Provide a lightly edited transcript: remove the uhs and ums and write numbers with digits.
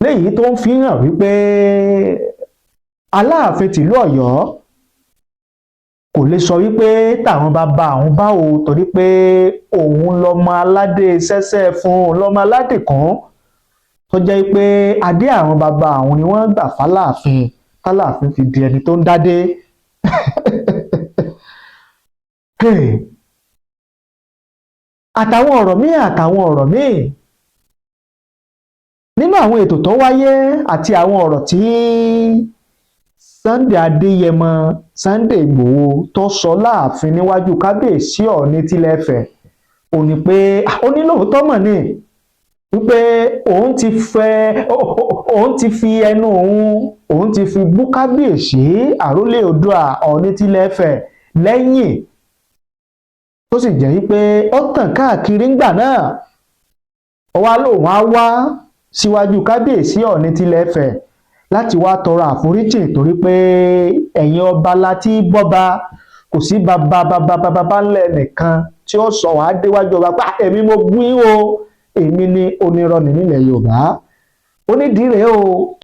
Léyìí tó ń fi hàn wípé Aláàfin tìlú Ọ̀yọ́ kò lè sọ wípé táwọn bàbá àwọn báwo, torí pé òun lọmọ aládé sẹ́sẹ́ fún òun, lọmọ aládé kan tó jẹ́ pé adé àwọn bàbá àwọn ni wọ́n gbà fáláàfin, fáláàfin fi di ẹni tó ń dádé. Àtàwọn ọ̀rọ̀ míì, àtàwọn ọ̀rọ̀ míì nínú àwọn ètò tó wáyé àti àwọn ọ̀rọ̀ tí Sunday Adéyẹmọ Sunday Ìgbòho tó sọ láàfin níwájú Kábíyèsí Ọọ̀ni tilẹ̀ Ifẹ̀, ó ní pé ó ní lóòótọ́ mọ̀ ní wípé òun ti fẹ́, òun ti fi ẹnu òun, òun ti fi bú Kábíyèsí àrólé Oòduà Ọọ̀ni tilẹ̀ Ifẹ̀ lẹ́yìn, tó sì jẹ́ wípé ó tàn káàkiri ńgbà náà. Ó wá lóun á wá síwájú Kábíyèsí Ọọ̀ni tilẹ̀ Ifẹ̀ láti wá tọrọ àforíjì, torí pé ẹ̀yin ọba la ti bọ́ba, kò sí bàbá bàbá bàbá ńlẹ̀ nìkan tí ó sọ wàá déwájú ọba pé èmi mo bú yín o, èmi ni onírọ́ni nílẹ̀ Yorùbá. Onídìí rèé o.